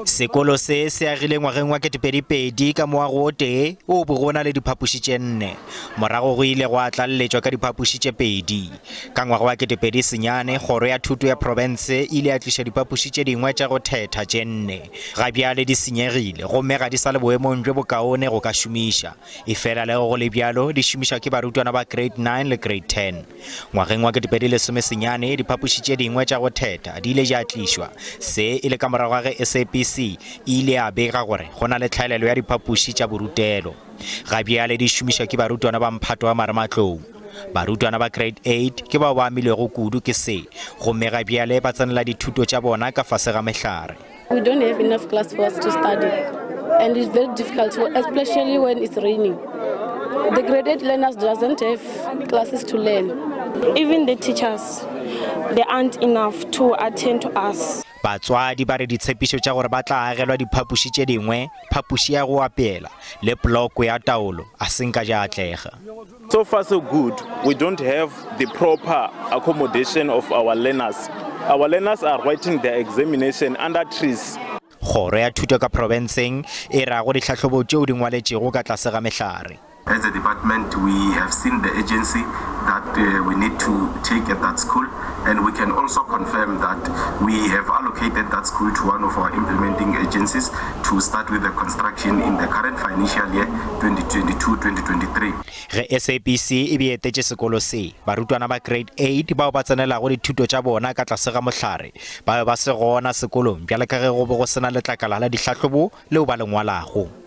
Sekolo se se agile ngwageng wa 2002 ka moago o tee wo o bego o na le diphapoši tše nne. Morago go ile gwa tlaleletšwa ka diphapoši tše pedi. Ka ngwaga wa 2009, Kgoro ya Thuto ya profense e ile ya tliša diphapoši tše dingwe tša go thetha tše nne. Ga bjale di senyegile gomme ga di sa le boemong bjo bokaone go ka šomiša. Efela le ge go le bjalo, di šomišwa ke barutwana ba Grade 9 le Grade 10. Ngwageng wa 2019, diphapoši tše dingwe tša go thetha di ile tša tlišwa, se e le ka morago ga ge SABC e ile ya bega gore go na le tlhaelelo ya diphapoši tša borutelo. Ga bjale di šomišwa ke barutwana ba mphato wa marematlou. Barutwana ba Grade 8 ke bao ba amilwego kudu ke se, gomme ga bjale ba tsenela dithuto tša bona ka fase ga mehlare. We don't have enough class for us to study and it's very difficult especially when it's raining. The grade 8 learners doesn't have classes to learn. Even the teachers, they aren't enough to attend to us. Batswadi ba re ditshepišo tša gore ba tla agelwa diphapoši tše dingwe, phapoši ya go apeela le ploko ya taolo a se nka tša atlega. So far so good, we don't have the proper accommodation of our learners. Our learners are writing their examination under trees. Kgoro ya Thuto ka profenseng e ra go dihlahlobo tšeo di ngwaletšego ka tlase ga mehlare. As a department we have seen the urgency that we need to take at that school and we can also confirm that we have allocated that school to one of our implementing agencies to start with the construction in the current financial year 2022-2023. Ge SABC e be e etetše sekolo se, barutwana ba Grade 8 bao ba tsenelago dithuto tša bona ka tlase ga mohlare ba be ba se gona sekolong bjalo ka ge go be go se na letlakala la dihlahlobo leo ba le ngwalago.